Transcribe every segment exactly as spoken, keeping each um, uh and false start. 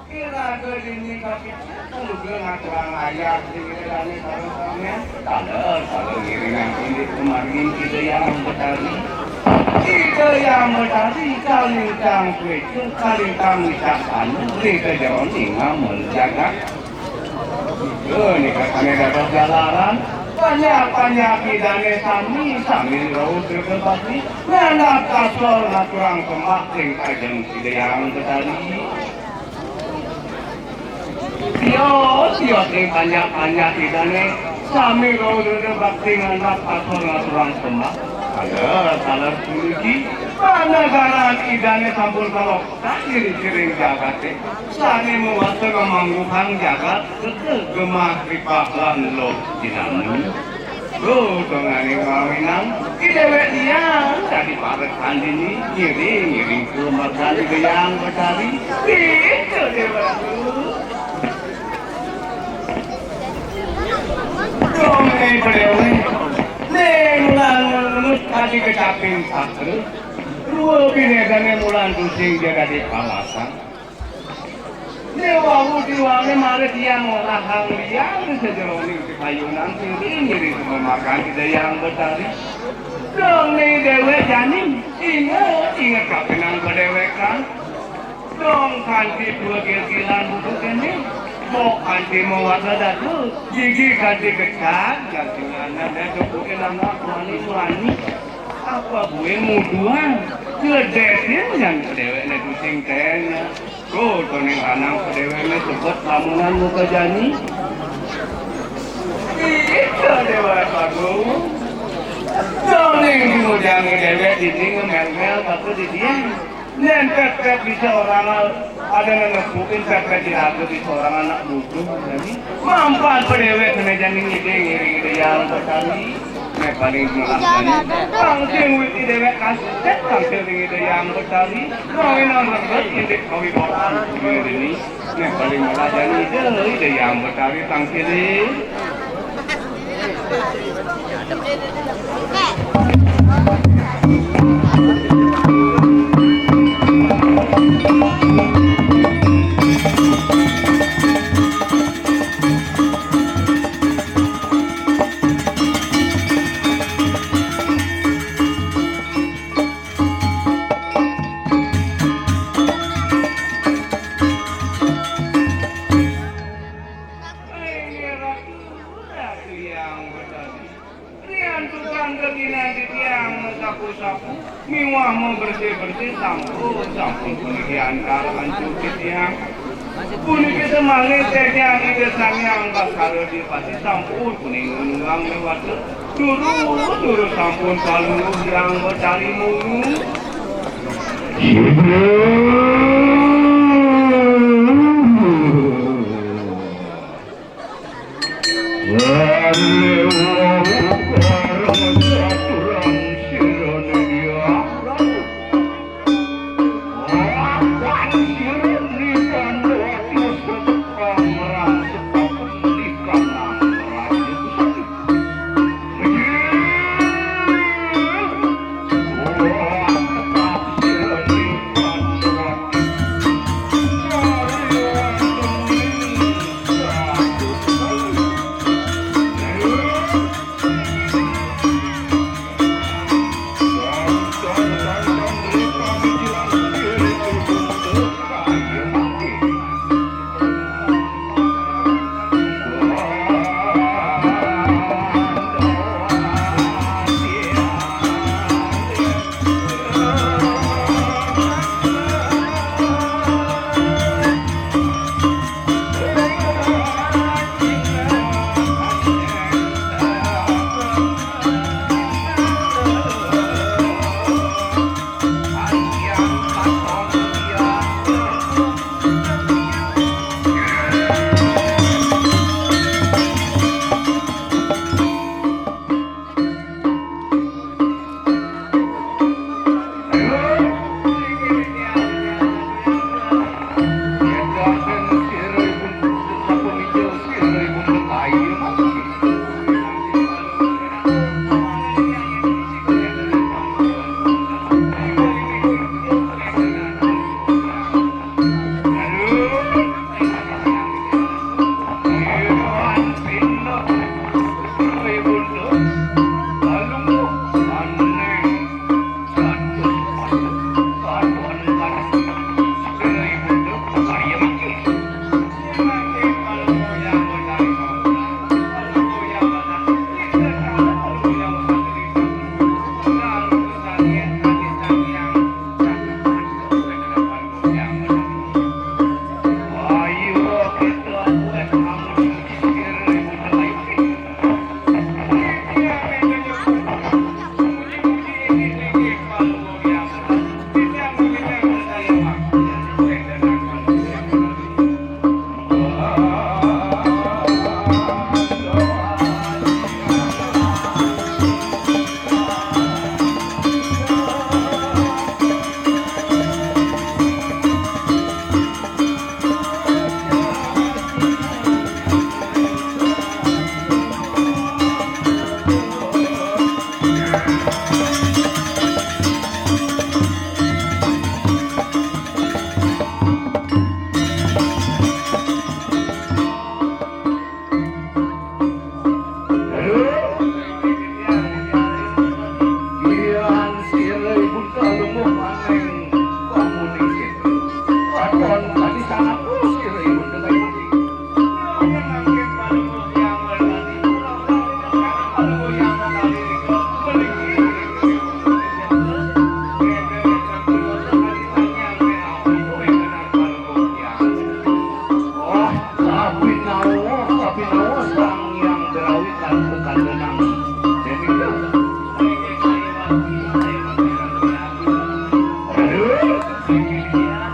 Iraga dini kapica, uga ngaturang ayah sing ida dané sareng samian. Tanda, tanda ngiringang indik pamargin Ida Hyang Betari. Ida Hyang Betari kalintang kuécu, kalintang wicaksana, nika jeroning ngamel jagat. Nika, nika sané dados jalaran, panjak-panjak idané sami, sami rauh srega bakti, ngandap kasor ngaturang sembah ring ajeng Ida Hyang Betari. Tios, tios ring panjak-panjak idané, sami rauh bakti ngandap kasor ngaturang sembah. Taler, taler puniki, panagaran idané sampun kaloksan ring jagaté, sané mawasta ngamangguhang jagat, gegemah ripah lan loh jinami. Duh, dongane ngawinang, i dewek liang dadi parekan dini, ngiring, ngiring kulumargan Ida Hyang Betari. Gitu, Dewa Ratu. Dongane padewek, ning lan ngelus kadi kecaping sakra, rua binegane mulan tusing ja dadi palasang. Né wau diwane mara tiang ngorahang liang sajeroning pikayunan, ngiring-ngiring sumemakan Ida Hyang Betari. Dong né dewek jani, inget, inget kapining padewekan. Dong kanti dua gilgilan bubu kéné, mok kanti mawarna dadu, gigi kanti gecag, gantingan dadu buin anak wani-wani. Apa buin muduan, ledetin yang dewek né tusing tena. Tuh, to ning lanang padéwékné sebet lamunan muka jani. Ika Déwa Agung. Dong ning di mujangé déwék dini ngemel-mel baka didian. Nén pépét bisa orang ada nenepukin pépét di raga bisa orang anak butuh. Jadi, mampal padéwék kéné jani ngidih ngiring Ida Hyang Betari. Né paling melah jani. Pang sing wit déwék kasép tampil ring Ida Hyang Betari. Mawinan lebet indik kawibawaan kuwi rini. Né paling melah jani Ida, Ida Hyang Betari tampil. Inggih Ratu, Ratu Hyang Betari. Riantukan kaginanti tiang masapu-sapu miwah mabersih-bersih sampun, sampun puniki antar antuk titiang. Puniki semangé titiang Ida Sang Hyang Baskara Dipati sampun kuning ngunungang lewat turu, turu sampun palungguh Hyang Betari mulu.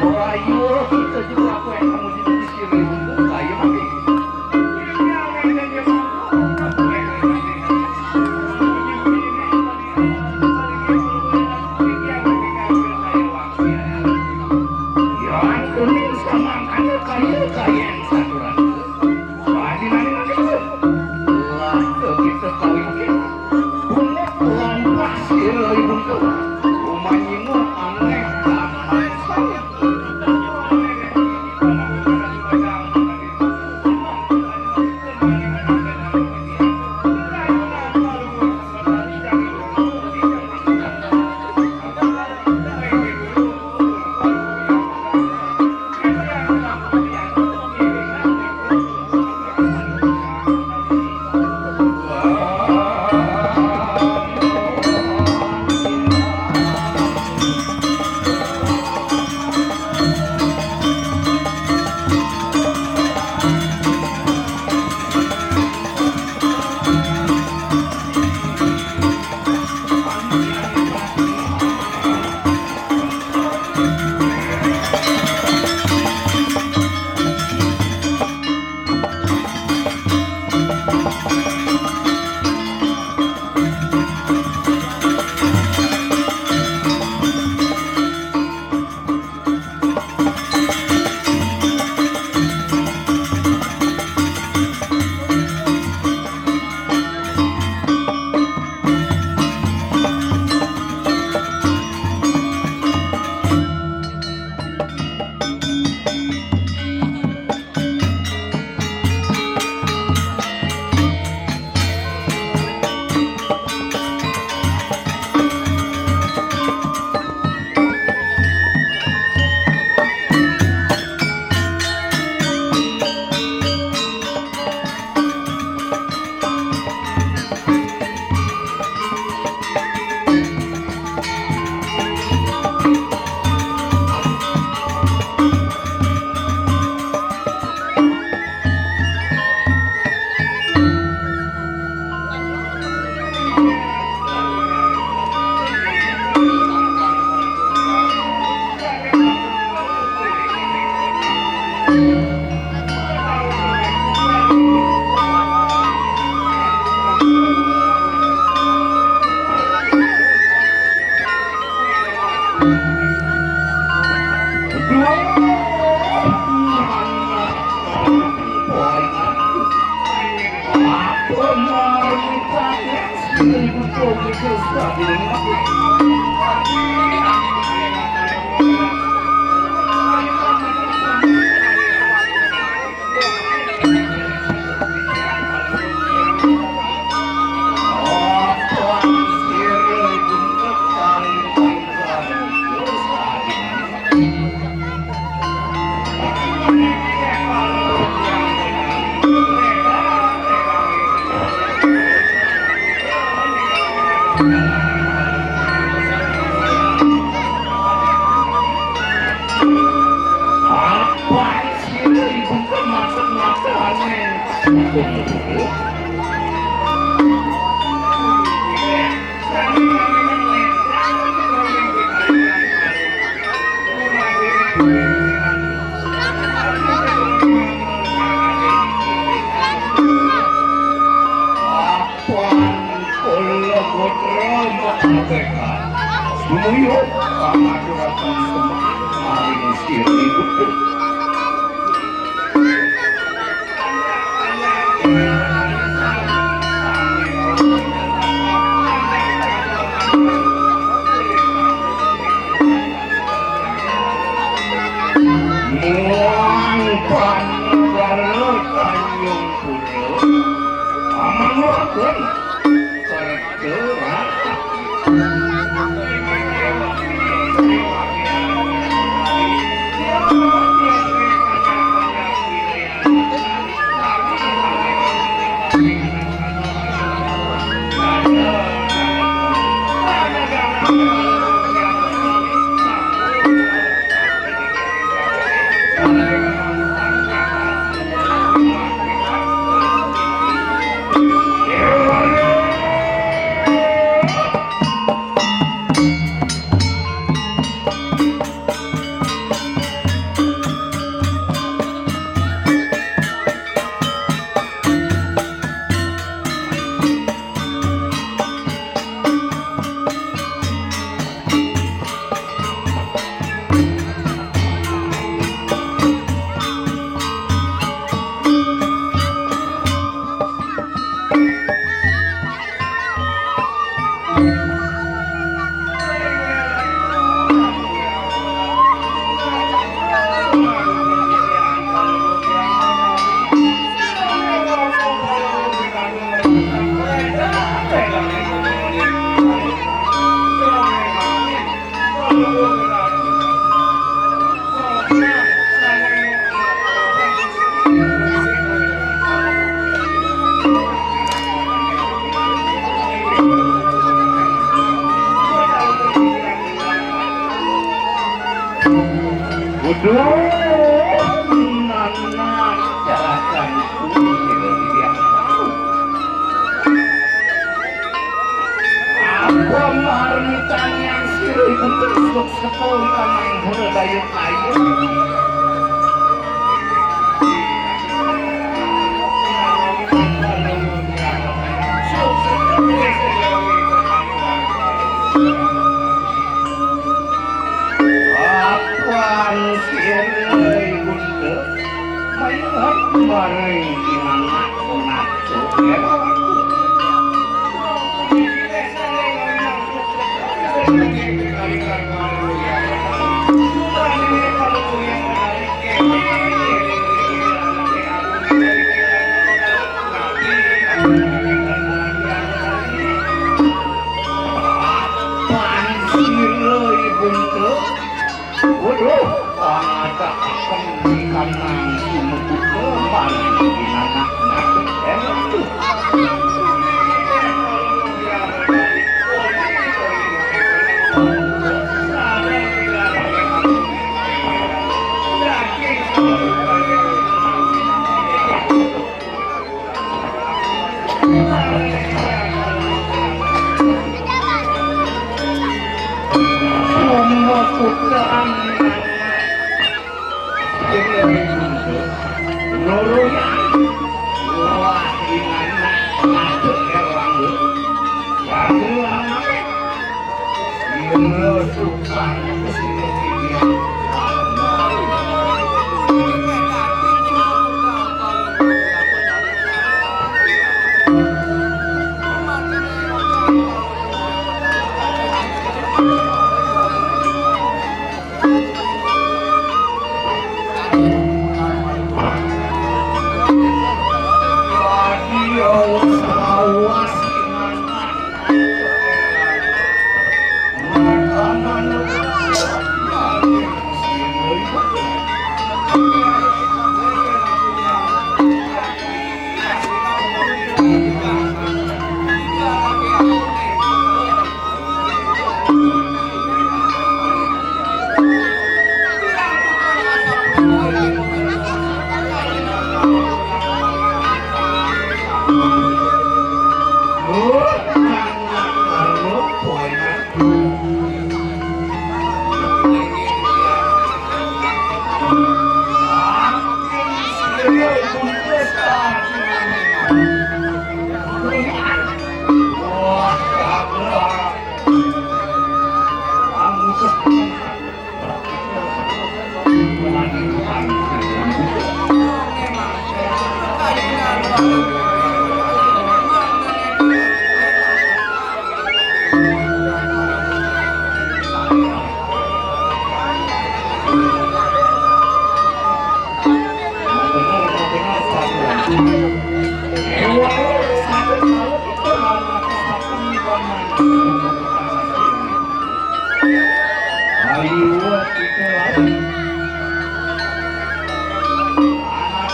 Ayo, kita juga aku yang kamu di sini, kayu mati. Yang kuning sama angkanya kayu, kayu yang saturan. Papan kula putra mekabeka. Sumuyu pangaturaken sembah maring sira ibu. Muang panegara Tanjung Pura. Amanuraken kerja rata. Waduh, nana carakan kuwi dia. Apa marmitanya sira ibu terus sekol kamang hura dayut ayu. Apan sira ibunda mayuhan maring anak natu. Apan sira ibunda. Waduh, pangataken kanang sumebut leman dinanak ngadeg. Ayo, kita lari.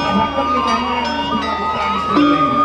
Anak-anak di mana punya utang sendiri.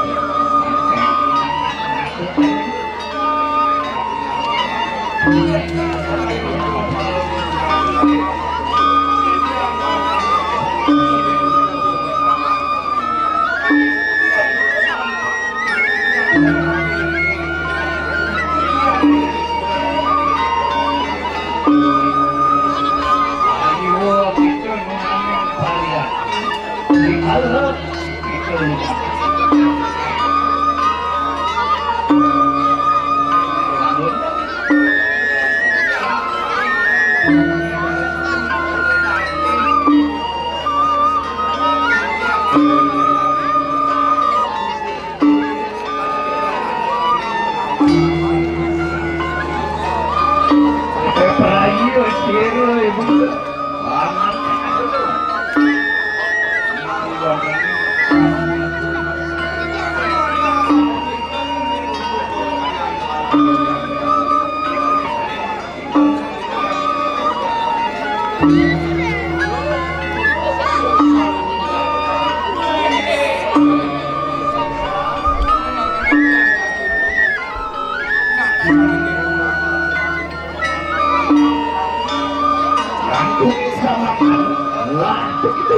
Wah, begitu.